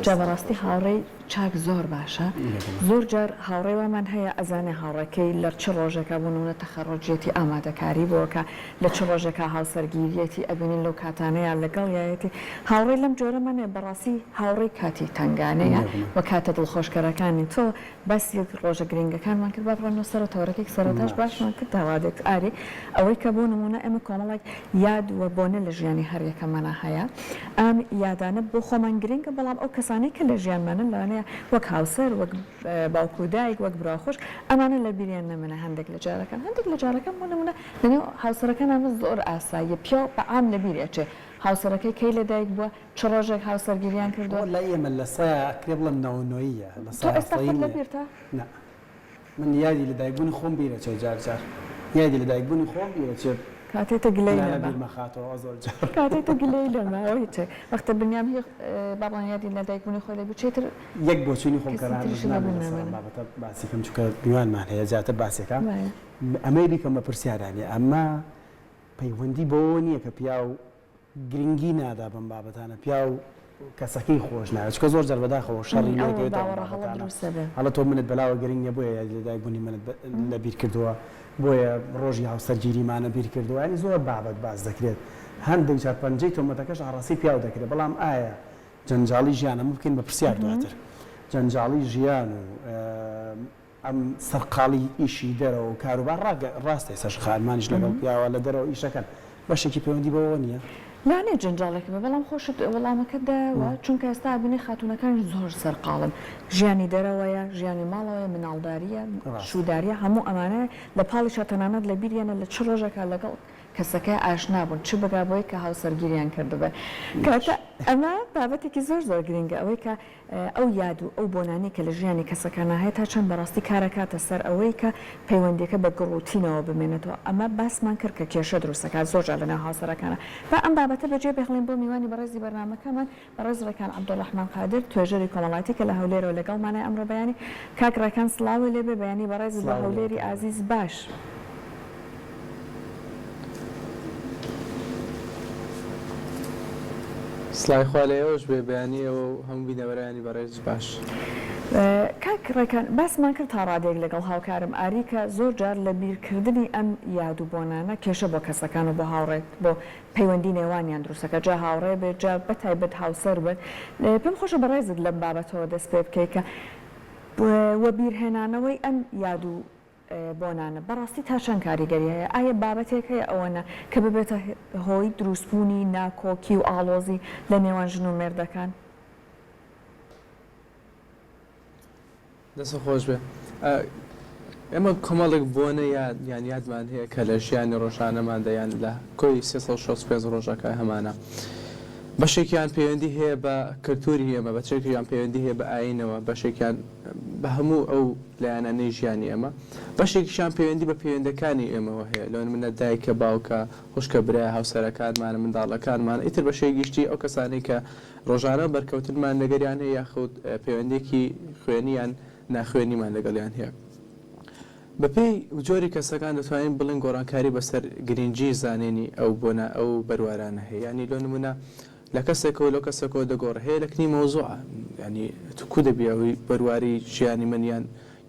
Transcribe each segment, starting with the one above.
جا بەڕاستی هاوڕێی چاک زۆر باشە زۆر جار هاوڕێ وامان هەیە ئەزانێ هاوڕێکەی لە چ ڕۆژێکا بۆ نمونە تەخەڕوجیەتی ئامادەکاری بۆ ئەکا لە چ ڕۆژێکا هاوسەرگیریەتی ئەبینین لەو کاتانەیا لەگەڵیایەتی هاوڕێی لەم جۆرەمان هەیە بەڕاستی هاوڕێی کاتی تەنگانەیە و کاتە دڵخۆشکەرەکانی تۆ باسی ڕۆژە گرنگەکانمان کرد با بڕۆینەوە سەر تەوەرەکەی سەرەتاش باسمان کرد تا ڕادەیەک ئاری ئەوەی کە بۆ نموونە ئێمە کۆمەڵێک یاد و بۆنە لە ژیانی هەر یەکەمانا هەیە ئەم یادانە بۆ خۆمان گرنگە بەڵام ئەو کەسانەی کە لە ژیانمانن لەوانەیە وەک هاوسەر وەک باوک و دایک وەک برا و خوشک ئەمانە لە بیریان نەمێنێ هەندێک لە جارەکان هەندێک لە جارەکان بۆ نموونە لەنێو هاوسەرەکان ئەمە زۆر ئاساییە پیاو بە عام لە بیر ئەچێ هاوسەرەکەی کەی لەدایک بووە چ ڕۆژێک هاوسەرگیریان کردووە؟ وەڵا ئێمە لە سەیا ئەکرێ بڵێم نەوەونۆییە لە تۆ سەیا ئێستا سەی خۆت لە نییە. بیرتە؟ نا من یادی لە دایک بوونی خۆم بیر ئەچێ جار جار یادی لە دایک بوونی خۆم بیر ئەچێ کاتێ تە گلەی نا لە لەمە بیر مەخاتەوە زۆر جار. کاتێ تە گلەی لەمە ئەوە هیچێ وەختە بنیام هی با بڵێن یادی لە دایک بوونی خۆی لە بیر چێ تر یەک بۆچوونی خۆم کە کەسی ڕا تریشی لە نامەوێ بیر لەسەر ئەم نامێنێ. بابەتە باسی کەم چونکە میوانمان هەیە زیاتر باسێکە بایە. ئەمەی بیکەم بە پرسیار یانی ئەمە پەیوەندی بەوەوە نییە کە پیاو گرنگی نادا بەم بابەتانە پیاو کەسەکەی خۆش ناوێت چونکە زۆر جار بەداخەوە شەڕی ئەو لێکەوێتەوە ئەم باوەڕە هەڵە بابەتانە دروست دەبێ. ئەڵێ تۆ منت بەلاوە گرنگ نیە بۆیە یادی لەدایک بونی منت لەبیر کردووە بۆیە ڕۆژی هاوسەرگیریمانە بیر کردووە یانی زۆر بابەت باس دەکرێت هەندێک جار پەنجەی تۆمەتەکەش ئاڕاستەی پیاو دەکرێت بەڵام ئایا جەنجاڵی ژیان ئەمە بکەین بە پرسیار دواتر جەنجاڵی ژیان و ئەم سەرقاڵی ئیشی دەرەوە و کاروبار ڕاگە ڕاستە ئێستاش خانمانیش لەگەڵ پیاوە لە دەرەوە ئیشەکەن بەشێکی پەیوەندی بەوەوە نییە؟ لەوانەیە جەنجاڵێک بێ بەڵام خۆشت وەڵامەکەت دایەوە چونکە ئێستا ئەبینی خاتوونەکانیش زۆر سەرقاڵن ژیانی دەرەوەیە ژیانی ماڵەوەیە مناڵدارییە ڕاستە. شوودارییە هەموو ئەمانەیە لە پاڵیشا تەنانەت لە بیریانە لە چ ڕۆژێکا لەگەڵ کەسەکەی ئاشنا بوون چ بگا بۆی کە هاوسەرگیریان کردبێ کەواتە ئەمە بابەتێکی زۆر زۆر گرینگە ئەوەی کە ئەو یاد و ئەو بۆنانەی کە لە ژیانی کەسەکانا هەیە تا چەند بەڕاستی کارئەکاتە سەر ئەوەی کە پەیوەندیەکە بە گڕوتینەوە بمێنێتەوە، ئەمە باسمان کرد کە کێشە دروست ئەکات زۆر جار لەناو هاوسەرەکانا. با ئەم بابەتە بەجێ بهێڵین بۆ میوانی بەڕێزی بەرنامەکەمان بەڕێز ڕێکان عەبدولڕەحمان قادر توێژەری کۆمەڵایەتی کە لە هەولێرەوە لەگەڵمانە ئەمڕۆ بەیانی. کاک ڕێکان سڵاوی لێبێ بەیانی بەڕێزت لە سڵاو لێوە هەولێری کاک ڕێکان. ئازیز باش. سڵاوی خوا لە ئێوەش بێ بەیانی ئێوە و هەموو بینەوەرانی بەڕێزیش باش. کاک ڕێکان باسمان کرد تا ڕادەیەک لەگەڵ هاوکارم ئاری کە زۆر جار لە بیر کردنی ئەم یاد و بۆنانە کێشە بۆ کەسەکان و بۆ هاوڕێ بۆ پەیوەندی نێوانیان دروست دەکات جا هاوڕێ بێت جا بە تایبەت هاوسەر بێت پێم خۆشە بەڕێزت لەم بابەتەوە دەست پێ بکەی کە وەبیرهێنانەوەی ئەم یاد و بۆنانە بەڕاستی تا چەند کاریگەری هەیە؟ ئایا بابەتێک هەیە ئەوەنە کە ببێتە هۆی دروستبوونی ناکۆکی و ئاڵۆزی لە نێوان ژن و مێردەکان؟ دەست خۆش بێ. ئێمە کۆمەڵێک بۆنە یاد یان یادمان هەیە کە لە ژیانی ڕۆژانەماندا یان لە کۆی 365 ڕۆژەکە هەمانە. بەشێکیان پەیوەندی هەیە بە کەلتوری ئێمە، بەشێکیان پەیوەندی هەیە بە ئایینەوە، بەشێکیان بە هەموو ئەو لایەنانەی ژیانی ئێمە، بەشێکیشیان پەیوەندی بە پەیوەندەکانی ئێمەوە هەیە، لۆ نمونە دایکە، باوکە، خوشکە، برایە، هاوسەرەکانمانە، منداڵەکانمانە، ئیتر بە شێوەی گشتی ئەو کەسانەی کە ڕۆژانە بەرکەوتنمان لەگەریان هەیە یاخود پەیوەندیەکی خوێنی یان ناخوێنیمان لەگەڵیان هەیە. بەپێی جۆری کەسەکان دەتوانین بڵێین گۆڕانکاری بەسەر گرنگی زانینی ئەو بۆنە ئەو بەروارانە هەیە، یانی لۆ نمونە لە کەسێکەوە لۆ کەسێکەوە دەگۆڕێ هەیە لە کنی مەوزوعە یانی تو کو دەبی ئەوی بەرواری ژیانی من یان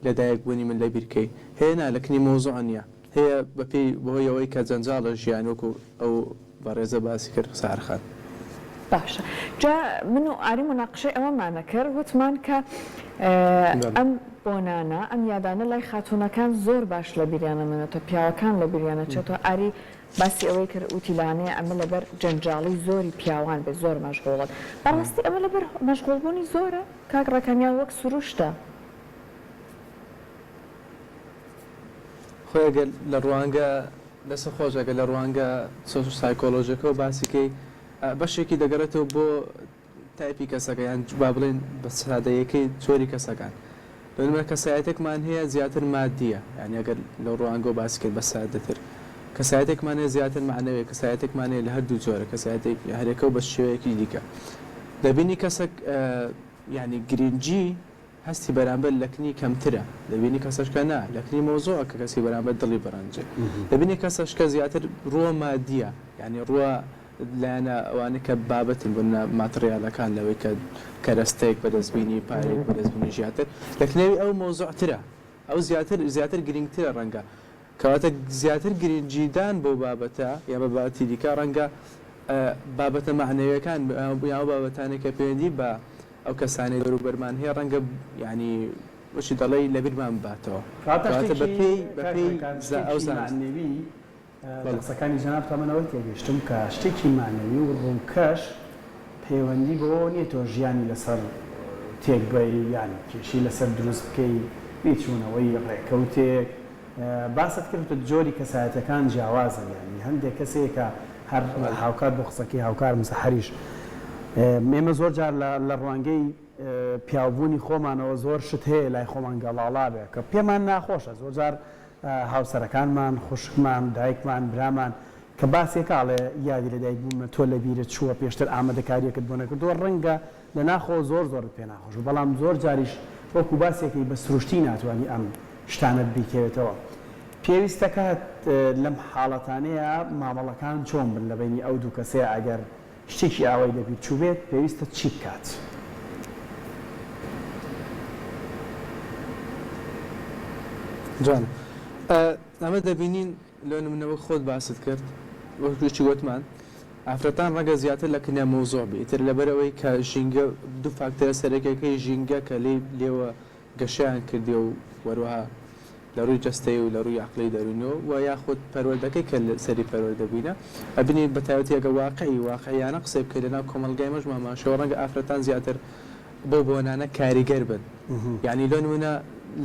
لە دایک بوونی من لە بیر کەی هەیە نا لە کنی مەوزوع نیە هەیە بە پێی بەهۆی ئەوەی کە جەنجاڵە ژیان وەکو ئەو بەڕێزە باسی کرد سارە خان. باشە جا من و ئاری موناقشەی ئەوەمان ئەکرد وتمان کە ئەم بۆنانە ئەم یادانە لای خاتوونەکان زۆر باش لە بیریان ئەمێنێتەوە پیاوەکان لە بیریان ئەچێتەوە ئاری باسی ئەوەی کرد وتی لەوانەیە ئەمە لەبەر جەنجاڵی زۆری پیاوان بێت زۆر مەشغوڵن بەڕاستی ئەمە لەبەر مەشغوڵ بوونی زۆرە کاک ڕێکان یان وەک سروشتە؟ خۆی ئەگەر لە ڕوانگە دەستت خۆش ئەگەر لە ڕوانگە سایکۆلۆژیەکەوە باسی کەی بەشێکی دەگەڕێتەوە بۆ تایپی کەسەکە یان با بڵێین بە سادەیەکەی جۆری کەسەکان لۆ نمونە کەسایەتێکمان هەیە زیاتر مادیە یانی ئەگەر لەو ڕوانگەوە باسی کەین بە سادەتر کەسایەتێکمان هەیە زیاتر مەعنەویە کەسایەتێکمان هەیە لە هەردوو جۆرە کەسایەتێک هەرێکە و بە شێوەیەکی دیکە دەبینی کەسەک یانی گرنگی هەستی بەرامبەر لەکنی کەمترە دەبینی کەسەشکە نا لەکنی مەوزوعە کە کەسی بەرامبەر دڵی بڕەنجێ دەبینی کەسەشکە زیاتر ڕووە مادیە یانی ڕووە. لایەنە ئەوانەی کە بابەتن بۆ نمونە ماتڕیالەکان لەوەی کە کەرەستەیەک بەدەست بینی پارەیەک بەدەست بینی ژیاتر لە کنەوی ئەو مەوزوعترە ئەو زیاتر زیاتر گرینگترە ڕەنگە کەواتە زیاتر گرنگیدان بەو بابەتە یا بە بابەتی دیکە ڕەنگە بابەتە مەعنەویەکان یا ئەو بابەتانەی کە پەیوەندی بە ئەو کەسانەی دەوروبەرمان هەیە ڕەنگە یانی وەکی دەڵێی لەبیرمان بباتەوە. کەواتە کەواتە شتێکی بەپێی کاک بەپێی ڕێکان زا ئەو شتێکی زانست مەعنەوی لە بەڵێ. قسەکانی جەنابتا من ئەوەی تێگەیشتم کە شتێکی مەعنەوی و ڕووکەش پەیوەندی بەوەوە نییە تۆ ژیانی لەسەر تێک بەی یان کێشەی لەسەر دروست بکەی بیرچوونەوەی ڕێکەوتێک باست کرد وتت جۆری کەسایەتیەکان جیاوازن یانی هەندێک کەس هەیە کە هەر هاوکات بۆ قسەکەی هاوکارم سەحەریش ئێمە زۆر جار لە ڕوانگەی پیاوبوونی خۆمانەوە زۆر شت هەیە لای خۆمان گەڵاڵا بێ کە پێمان ناخۆشە زۆر جار هاوسەرەکانمان خوشکمان دایکمان برامان کە باسێکە ئەڵێ یادی لەدایک بوونمە تۆ لەبیرت چووە پێشتر ئامادەکاریەکت بۆ نەکردووە ڕەنگە لە ناخەوە زۆر زۆرت پێ ناخۆش بوو بەڵام زۆر جاریش وەکو باسێکەی بە سروشتی ناتوانی ئەم شتانەت بیرکەوێتەوە پێویستەکات لەم حاڵەتانەیا مامەڵەکان چۆن بن لە بەینی ئەو دوو کەسەیا ئەگەر شتێکی ئاوای لەبیر چووبێت پێویستە چی بکات؟ جوانە ئەمە دەبینین لۆ نمونە وەک خۆت باست کرد وەک چی گۆتمان ئافرەتان ڕەنگە زیاتر لە کنە مەوزوع بێ ئیتر لەبەرئەوەی کە ژینگە دوو فاکتەرە سەرەکیەکەی ژینگە کە لێی لێوە گەشەیان کردیە و وەروەها لە ڕووی جەستەیی و لە ڕووی عەقڵی دەروونیەوە و یاخود پەروەردەکەی کە سەری پەروەردە بووینە ئەبینی بە تایبەتی ئەگەر واقعی واقعیانە قسەی بکەی لەناو کۆمەڵگای مەش مامانشەوە ڕەنگە ئافرەتان زیاتر بەو بۆنانە کاریگەر بن یانی لۆ نمونە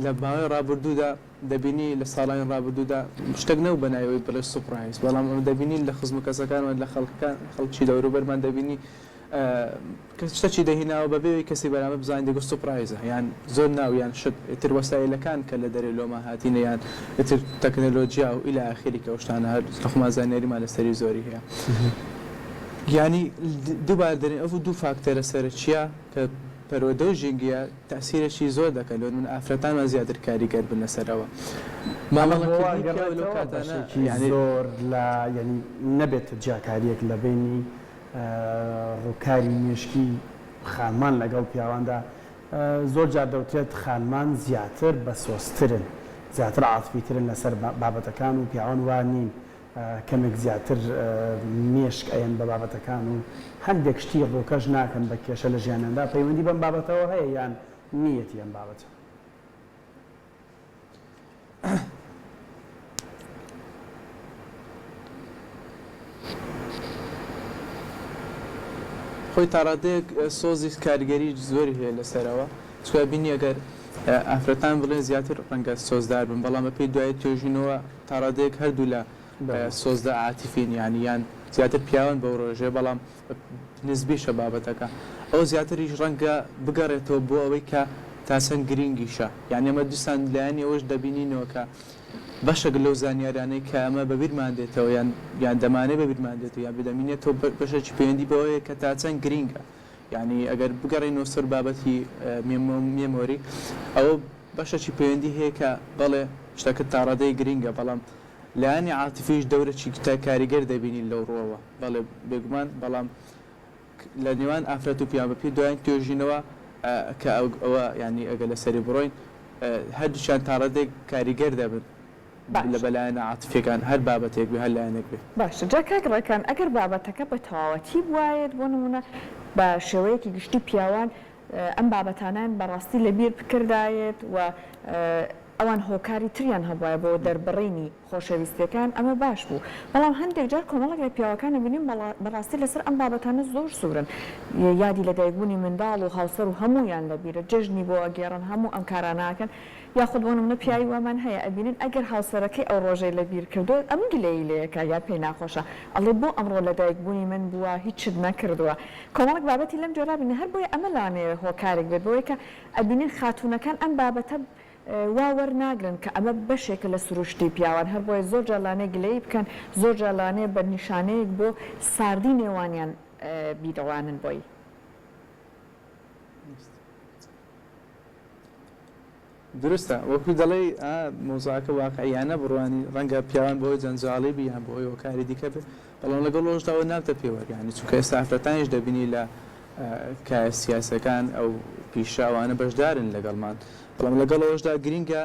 لە ماوەی ڕابردوودا دەبینی لە ساڵانی ڕابردوودا شتەک نەبوو بە ناوی ئەوەی بڵێ surprise بەڵام ئەمە دەبینی لە خزم و کەسەکانمان لە خەڵکەکان خەڵکی دەوروبەرمان دەبینی کەس شتەکی دەهیناوە بەبێ ئەوەی کەسی بەرامبەر بزانێت دەگوت surprise ە یان زۆر ناو یان شت ئیتر وەسایلەکان کە لە دەرێ لۆما هاتینە یان ئیتر تەکنەلۆجیا و الی آخری کە ئەو شتانە هەر لە خۆمان زانیاریمان لەسەری زۆری هەیە یانی دووبارە دەرێن ئەو دوو فاکتەرە سەرەکیە کە پەروەردە و ژینگەیە تەئسیرەکی زۆر دەکەن لۆ نمونە ئافرەتانمان زیاتر کاریگەر بن لەسەر ئەوە ئەمە بۆ وا مامەڵەکردنی پیاو لەو ئەگەڕێتەوە کاتانە بەشێکی یانی. زۆر لە یانی نەبێتە جیاکاریەک لە بەینی ڕووکاری مێشکی خانمان لەگەڵ پیاواندا زۆر جار دەوترێت خانمان زیاتر بەسۆزترن زیاتر عاتفیترن لەسەر بابەتەکان و پیاوان وا نین کەمێک زیاتر مێشک ئەیەن بە بابەتەکان و هەندێک شتی ڕووکەش ناکەن بە کێشە لە ژیانیاندا، پەیوەندی بەم بابەتەوە هەیە یان نییەتی ئەم بابەتە؟ خۆی تاڕادەیەک سۆزی کاریگەری زۆری هەیە لەسەرەوە چونکە بینی ئەگەر ئافرەتان بڵێن زیاتر ڕەنگە سۆزدار بن بەڵام بەپێی دوای توێژینەوە تاڕادەیەک هەردوولا سۆزدار عاتیفین یانی یان زیاتر پیاوان بەو ڕێژەیە بەڵام نسبیشە بابەتەکە ئەوە زیاتریش ڕەنگە بگەڕێتەوە بۆ ئەوەی کە تا چەند گرینگیشە یانی ئەمە دیسان لایەنی ئەوەش دەبینینەوە کە بەشێک لەو زانیارانەی کە ئەمە بەبیرمان دێتەوە یان یان دەمانەوێ بەبیرمان دێتەوە یان دەمینێتەوە بەشێکی پەیوەندی بەوەیە کە تا چەند گرینگە یانی ئەگەر بگەڕێینەوە سەر بابەتی memory ئەوە بەشێکی پەیوەندی هەیە کە بەڵێ شتەکە تاڕادەیەک گرینگە بەڵام لایەنی عاتیفیش دەورێکی کاریگەر دەبینین لەو ڕووەوە بەڵێ بێگومان بەڵام لە نێوان ئافرەت و پیاو بەپێی دوایین توێژینەوە کە ئەوە یانی ئەگەر لەسەری بڕۆین هەردووکیان تاڕادەیەک کاریگەر دەبن لە باشە. بە لایەنە عاتیفیەکان هەر بابەتێک بێ هەر لایەنێک بێ. باشە جا کاک ڕێکان ئەگەر بابەتەکە بە تەواوەتی بوایەت بۆ نموونە بە شێوەیەکی گشتی پیاوان ئەم بابەتانەیان بەڕاستی لەبیر بکردایەت و ئەوان هۆکاری تریان هەبوایە بۆ دەربڕینی خۆشەویستیەکان ئەمە باش بوو بەڵام هەندێک جار کۆمەڵێک لە پیاوەکان ئەبینین بەڕاستی لەسەر ئەم بابەتانە زۆر سوورن یادی لەدایکبوونی منداڵ و هاوسەر و هەموویان لەبیرە جەژنی بۆ ئەگێڕن هەموو ئەم کارانە ئەکەن یاخود بۆ نمونە پیاوی وامان هەیە ئەبینن ئەگەر هاوسەرەکەی ئەو ڕۆژەی لەبیر کردووە ئەم گلەیی لێ ئەکا یا پێی ناخۆشە ئەڵێ بۆ ئەمڕۆ لەدایک بوونی من بووە هیچت نەکردووە کۆمەڵێک بابەتی لەم جۆرە بینن هەر بۆیە ئەمە لەوانەیە هۆکارێک بێت بەوەی کە ئەبینین خاتوونەکان ئەم بابەتە وا وەرناگرن کە ئەمە بەشێکە لە سروشتی پیاوان هەر بۆیە زۆر جار لەوانەیە گلەیی بکەن زۆر جار لەوانەیە بە نیشانەیەک بۆ ساردی نێوانیان بیڕوانن بۆی. دروستە وەکو دەڵێی ئا مەوزوعەکە واقعیانە بڕوانی ڕەنگە پیاوان بەهۆی جەنجاڵی بی یان بەهۆی هۆکاری دیکە بێ. بەڵام لەگەڵ ئەوەشدا ئەوە نابتە پێوەر یانی چونکە ئێستا ئافرەتانیش دەبینی لە کایە سیاسەکان ئەو پیشە ئەوانە بەشدارن لەگەڵمان بەڵام لەگەڵ ئەوەشدا گرینگە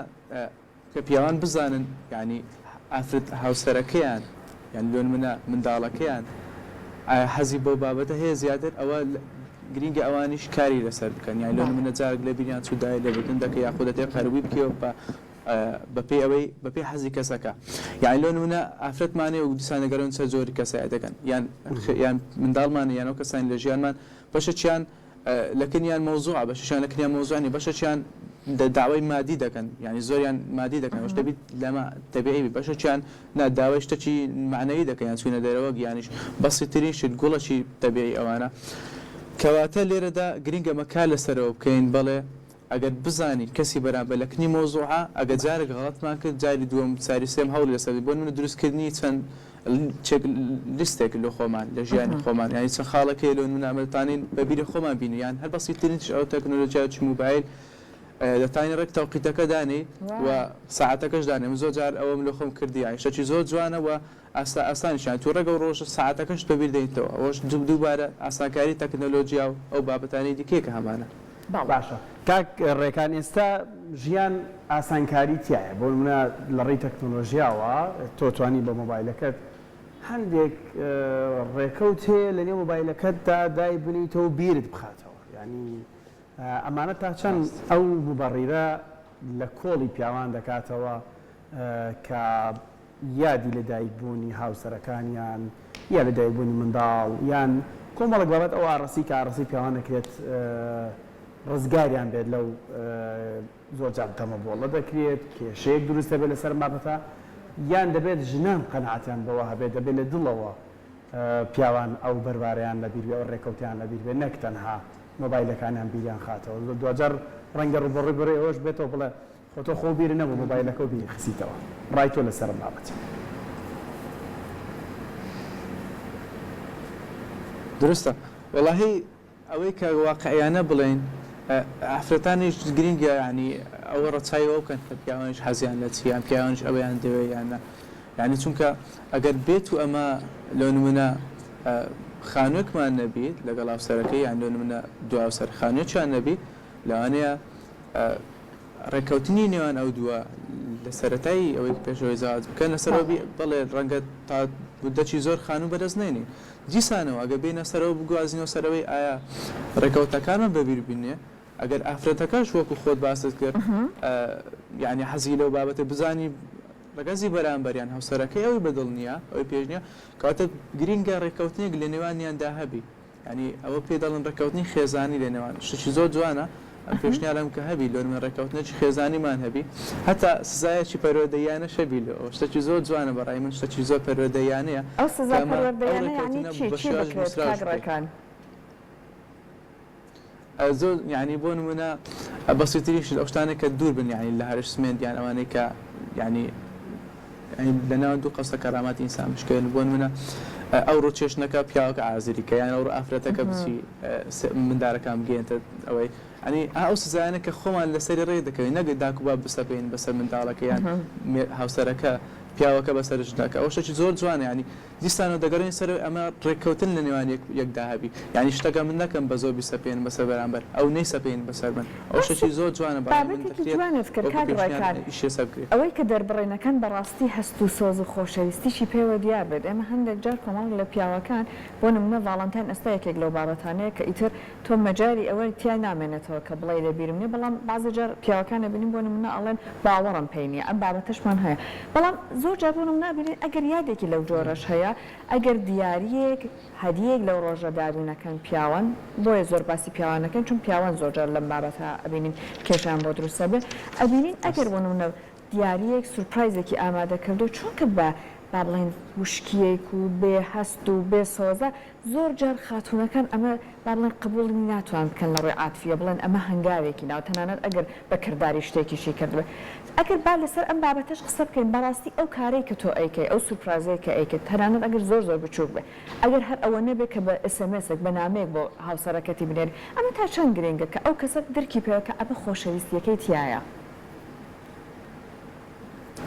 کە پیاوان بزانن یانی ئافرەت هاوسەرەکەیان یان لۆنمونە منداڵەکەیان ئایا حەزی بەو بابەتە هەیە زیاتر ئەوە گرینگە ئەوانیش کاری لەسەر بکەن یان لۆنمونە جارێک لە بیریان چوو داوای لێبوردن دەکەی یاخود دەتەوێ قەرەبووی بکەیەوە بە بەپێی ئەوەی بەپێی حەزی کەسەکە یانی لۆ نمونە ئافرەتمان هەیە و دیسان دەگەڕێن سەر جۆری کەسایەتەکەن یان یان منداڵمان یان ئەو کەسانی لە ژیانمان بەشەکیان لەکنیان مەوزوعە بەشەکیان لەکنیان مەوزوع نیە بەشەکیان داوای مادی دەکەن یانی زۆریان مادی دەکەن ئەوش دەبیت لەمە تەبیعی بی بەشەکیان نا داوای شتەکی مەعنەوی دەکەن یان چوونە دەرەوە یانیش بەسیترین شت گوڵەکی تەبیعی ئەوانە کەواتە لێرەدا گرینگە مە کار لەسەرەوە بکەین بەڵێ ئەگەر بزانین کەسی بەرامبەر لە کنی مەوزوعە ئەگەر جارێک غەڵەتمان کرد جاری دووەم جاری سێم هەوڵی لەسەر بۆ نمونە دروست کردنی چەند چێک لیستێک لۆ خۆمان لە ژیانی خۆمان یانی چەند خاڵێک هەیە لۆ نمونە ئەمە دەتوانین بە بیری خۆمان بینی یان هەر بەسیترین تش ئەو تەکنۆلۆژیا چ موبایل دەتوانین ڕێک تەوقیتەکە دانێی و ساعەتەکەش دانێ من زۆر جار ئەوەم لۆ خۆم کردی یانی شتێکی زۆر جوانە و ئاستا ئاسانیش یانی تو ڕێک ئەو ڕۆژە سەعاتەکەشت بە بیر دێنیتەوە ئەوەش دووبارە ئاسانکاری تەکنەلۆجیا و ئەو بابەتانەی دیکەیە کە هەمانە. بەڵێ. باشە کاک ڕێکان ئێستا ژیان ئاسانکاری تیایە بۆ نمونە لە ڕێی تەکنۆلۆژیاوە تۆ توانی بە مۆبایلەکەت هەندێک ڕێکەوت هەیە لە نێو مۆبایلەکەتدا دایبنیتەوە بیرت بخاتەوە یانی ئەمانە تا چەند ئەو موبەڕیرە لە کۆڵی پیاوان دەکاتەوە کە یادی لەدایکبوونی هاوسەرەکانیان یا لەدایکبوونی منداڵ یان کۆمەڵێک بابەت ئەو ئاڕەسی کە ئاڕەسی پیاوان دەکرێت ڕزگاریان بێت لەو زۆرجار دەمەبۆڵە دەکرێت کێشەیەک دروست دەبێت لەسەر ئەم بابەتە یان دەبێت ژنان قەناعەتیان بەوە هەبێت دەبێت لە دڵەوە پیاوان ئەو بەروارەیان لەبیر بێ ئەو ڕێکەوتیان لەبیر بێت نەک تەنها مۆبایلەکانیان بیریان خاتەوە دواجار ڕەنگە ڕووبەڕووی بڕی ئەوەش بێتەوە بڵێ خۆ تۆ خۆو بیرت نەبوو مۆبایلەکەو بیری خسیتەوە ڕای تۆ لەسەر ئەم بابەتە. دروستە وەڵاهی ئەوەی کە واقعیانە بڵێین ئافرەتانیش گرینگە یانی ئەوە ڕەچاوی ئەوە بکەن کە پیاوانیش حەزیان لە چیە یان پیاوانیش ئەوەیان دەوێ یان نا یانی چونکە ئەگەر بێت و ئەمە لۆ نمونە خانوێکمان نەبیت لەگەڵ هاوسەرەکەی یان لۆ نمونە دو هاوسەر خانوێکیان نەبی لەوانەیە ڕێککەوتنی نێوان ئەو دووە لە سەرەتای ئەوەی پێش ئەوەی زەواج بکەن لەسەرەوە بی بەڵێ ڕەنگە تا موددەکی زۆر خانوو بەدەست نێنین دیسانەوە ئەگەر بێینە سەرەوە بگوازینەوە سەرەوەی ئایا ڕێکەوتەکانمان بەبیر بینێ ئەگەر ئافرەتەکەش وەکو خۆت باست کرد یعنی حەزی لەو بابەتە بزانی ڕەگەزی بەرامبەر یان هاوسەرەکەی ئەوی بەدڵ نییە ئەوی پێش نییە کەواتە گرینگە ڕێککەوتنێک لە نێوانیاندا هەبی یانی ئەوە پێی دەڵێن ڕێککەوتنی خێزانی لە نێوان شتێکی زۆر جوانە ئەم پێشنیارەم کە هەبی لۆ نمونە ڕێککەوتنێکی خێزانیمان هەبی هەتا سزایەکی پەروەردەییانەش هەبی لۆ ئەوە شتێکی زۆر جوانە بە ڕای من شتێکی زۆر پەروەردەییانەیە ئەو سزا کە ئەمە ئەو پەروەردەیانە یانی ڕێککەوتنە چی بە چی شێوازی بکرێت نووسراویش کاک بکەی. ڕێکان؟ زۆر یانی بۆ نمونە بەسیترین شت ئەو شتانەی کە دوور بن یانی لە هەرسمێنت یان ئەوانەی کە یانی لە ناو دوو قەوسە کەراماتی ئینسان بشکێنن بۆ نمونە ئەو ڕۆ چێشتنەکە پیاوەکە ئازری کە یان ئەو ڕۆ ئافرەتەکە بچی مندارەکان بگەێنتە ئەوەی ئەنی ئەو سزایانە کە خۆمان لەسەری ڕێ دەکەوین نەگە داک و باب بسەپێن بەسەر منداڵەکە یان هاوسەرەکە پیاوەکە بەسەر ژنەکە ئەو شتێکی زۆر جوانە ینی دیسانەوە دەگەڕێین سەرەوەی ئەمە ڕێککەوتن لە نێوان یەک یەکدا هەبی یانی شتەکە من نەکەم بە زۆر بیسەپێنم بەسەر بەرامبەر ئەو نەیسەپێنیت بەسەر من ئەوە باسی شتێکی زۆر جوانە بەڕای من بابەتێکی دەکرێت جوانت کرد وەکو کاک پێشنیار ڕێکار ئیشی لەسەر بکرێت. ئەوەی کە دەربڕینەکان بەڕاستی هەست و سۆز و خۆشەویستیشی پێوە دیار بێت ئێمە هەندێک جار کۆمەڵێک لە پیاوەکان بۆ نمونە ڤاڵانتاین ئێستا یەکێک لەو بابەتانەیە کە ئیتر تۆ مەجالی ئەوەی تیا نامێنێتەوە کە بڵێی لە بیرم نیە بەڵام بەعزێ جار پیاوەکان ئەبینین بۆ نمونە ئەڵێن باوەڕم پێی نیە ئەم بابەتەشمان هەیە بەڵام زۆر جار بۆ نمونە ئەبینین ئەگەر یادێکی لەو جۆرەش هەیە ئەگەر دیاریەک هەدیەیەک لەو ڕۆژە دابینەکەن پیاوان بۆیە زۆر باسی پیاوان ئەکەین چون پیاوان زۆر جار لەم بابەتە ئەبینین کێشەیان بۆ دروست ئەبێ ئەبینین ئەگەر بۆ نمونە دیاریەک سورپرایزێکی ئامادە کردوە چونکە بە با بڵێین وشکیەک و بێ هەست و بێ سۆزە زۆر جار خاتوونەکان ئەمە با بڵێین قبوڵی ناتوان بکەن لە ڕووی عاتفیە بڵێن ئەمە هەنگاوێکی ناوە تەنانەت ئەگەر بە کرداری شتێکیشی کردبێ ئەگەر با لەسەر ئەم بابەتەش قسە بکەین بەڕاستی ئەو کارەی کە تۆ ئەیکەی ئەو سورپرایزەی کە ئەیکەیت تەنانەت ئەگەر زۆر زۆر بچووک بێ ئەگەر هەر ئەوە نەبێ کە بە SMS ێک بە نامەیەک بۆ هاوسەرەکەتی بنێری ئەمە تا چەند گرینگە کە ئەو کەسە درکی پێ کە ئەمە خۆشەویستیەکەی تیایە.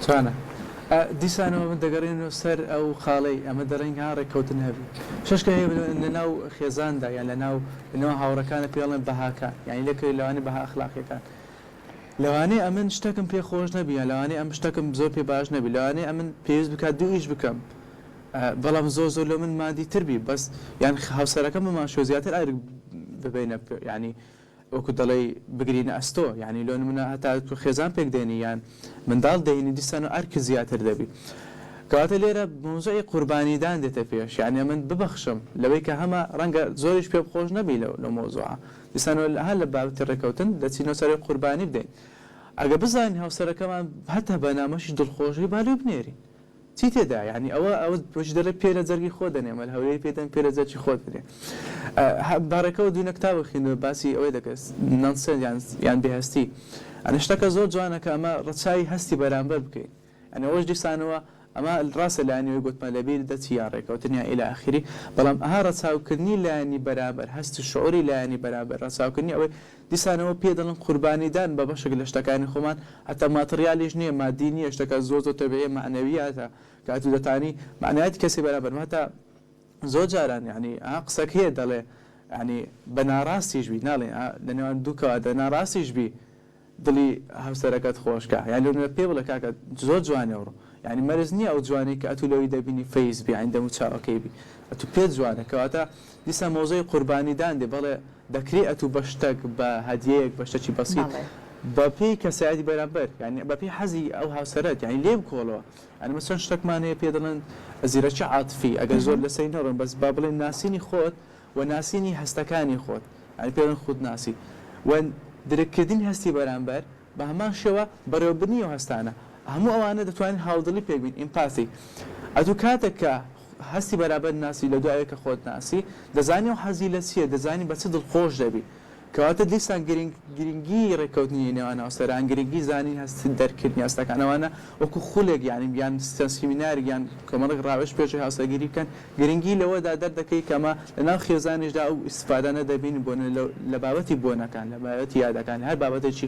جوانە. دیسانەوە من دەگەڕێنەوە سەر ئەو خاڵەی ئەمە دەڵێن ها ڕێککەوتن هەبی شەشکە هەیە لەناو خێزاندا یان لەناو لەناو هاوڕەکانە پێڵێن بەهاکان یانی لەکەوێت لەوانەیە بەها ئەخلاقیەکان لەوانەیە ئەمن شتەکم پێ خۆش نەبی یان لەوانەیە ئەم شتەکم زۆر پێ باش نەبی لەوانەیە ئەمن پێویست بکات دوو ئیش بکەم بەڵام زۆر زۆر لە من مادی تر بی بەس یان هاوسەرەکەم بەمان شێوە زیاتر ئەرک ببینە یانی وەکو دەڵێی بگرینە ئەستۆ یانی لۆ نمونە هەتا تۆ خێزان پێک دێنی یان منداڵ دەینی دیسان و ئەرک زیاتر دەبی کەواتە لێرە مەوزوعی قوربانیدان دێتە پێش یانی ئەمن ببەخشم لەوەی کە هەمە ڕەنگە زۆریش پێ خۆش نەبی لەو لەو مەوزوعە دیسان هەر لە بابەتی ڕێکەوتن دەچینەوە سەر قوربانی بدەین ئەگە بزانین هاوسەرەکەمان هەتا بە نامەشی دڵخۆشی با لێ بنێرین چی تێدایە یانی ئەوە ئەوە بۆچی دەڵێ پێ لە جەرگی خۆت دەنێ مەل هەولێری پێ دەن پێ لە جەرگی خۆت بنێ بەڕێکەوە دوینە کتابە خوێندەوە باسی ئەوەی دەکرد نانسێن یان یان بێهستی ئەنە شتەکە زۆر جوانە کە ئەمە ڕەچاوی هەستی بەرامبەر بکەین ئەنە ئەوەش دیسانەوە ئەمە ڕاستە لایەنی ئەوەی گوتمە لەبیر دەچی یان ڕێکەوتن یان ئیلا ئاخری بەڵام ئەها ڕەچاوکردنی لایەنی بەرامبەر هەست و شعوری لایەنی بەرامبەر ڕەچاوکردنی ئەوەی دیسانەوە پێ دەڵێن قوربانیدان بە بەشێک لە شتەکانی خۆمان، هەتا ماتڕیالیش نییە، مادی نییە، شتەکە زۆر زۆر تەبیعیە، مەعنەویاتە، کە ئەتوو دەتانی مەعنەویاتی کەسی بەرامبەر، هەتا زۆر جاران یانی ئا قسەک هەیە دەڵێ یانی بە ناڕاستیش بی ناڵێن ئا لە نێوان دوو کەواتە ناڕاستیش بی دڵی هاوسەرەکەت خۆش کە یانی لۆ نمونە پێ بڵێ کاکە زۆر جوانی ئەوڕۆ یانی مەرج نییە ئەو جوانی کە ئەتوو لەوی دەبینی فەیس بی یانی دەم و چاوەکەی بی ئەتوو پێت جوانە کەواتە دیسان مەوزوعی قوربانیدان دێ بەڵێ دەکرێ ئەتوو بە شتەک بە هەدیەیەک بە شتەکی بەسیت بەڵێ. بە پێی کەسایەتی بەرامبەر یانی بە پێی حەزی ئەو هاوسەرەت یانی لێی بکۆڵەوە یانی مەسەن شتەکمان هەیە پێ دەڵێن زیرەکی عاتفی ئەگەر زۆر لەسەری نەڕۆین بەس با بڵێین ناسینی خۆت و ناسینی هەستەکانی خۆت یانی پێ دەڵێن خودناسی و درککردنی هەستی بەرامبەر بە هەمان شێوە بەڕێوەبردنی ئەو هەستانە هەموو ئەوانە دەتوانین هاودڵی پێک بین empathy ئەتوو کاتێک کە هەستی بەرابەر ناسی لە دوای ئەوەی کە خۆت ناسی دەزانی ئەو حەزی لە چییە دەزانی بە چ دڵخۆش دەبی کەواتە دیسان گرنگ گرنگی ڕێککەوتنی نێوان هاوسەران گرنگی زانین هەست دەرکردنی هەستەکان ئەوانە وەکو خولێک یانی یان چەند سیمینارێک یان کۆمەڵێک ڕاوێژ پێش هاوسەرگیری بکەن گرنگی لەوەدا دەردەکەی کە ئەمە لەناو خێزانیشدا ئەو ئیستفادانە دەبینین بۆ لە بابەتی بۆنەکان لە بابەتی یادەکان لە هەر بابەتێکی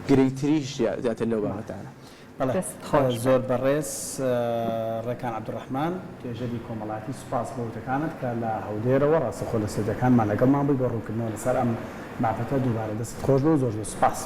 گرنگتریش زیاتر لەو بابەتانە. بەڵێ دەست خۆش بێت. زۆر بەڕێز ڕێکان عەبدولڕەحمان توێژەری کۆمەڵایەتی سوپاس بۆ وتەکانت کە لە هەولێرەوە ڕاستەوخۆ لە ستۆدیۆکانمان لەگەڵمان بووی بۆ ڕوونکردنەوە لەسەر ئەم بابەتە دووبارە دەستت خۆش بێ و زۆر زۆر سوپاس.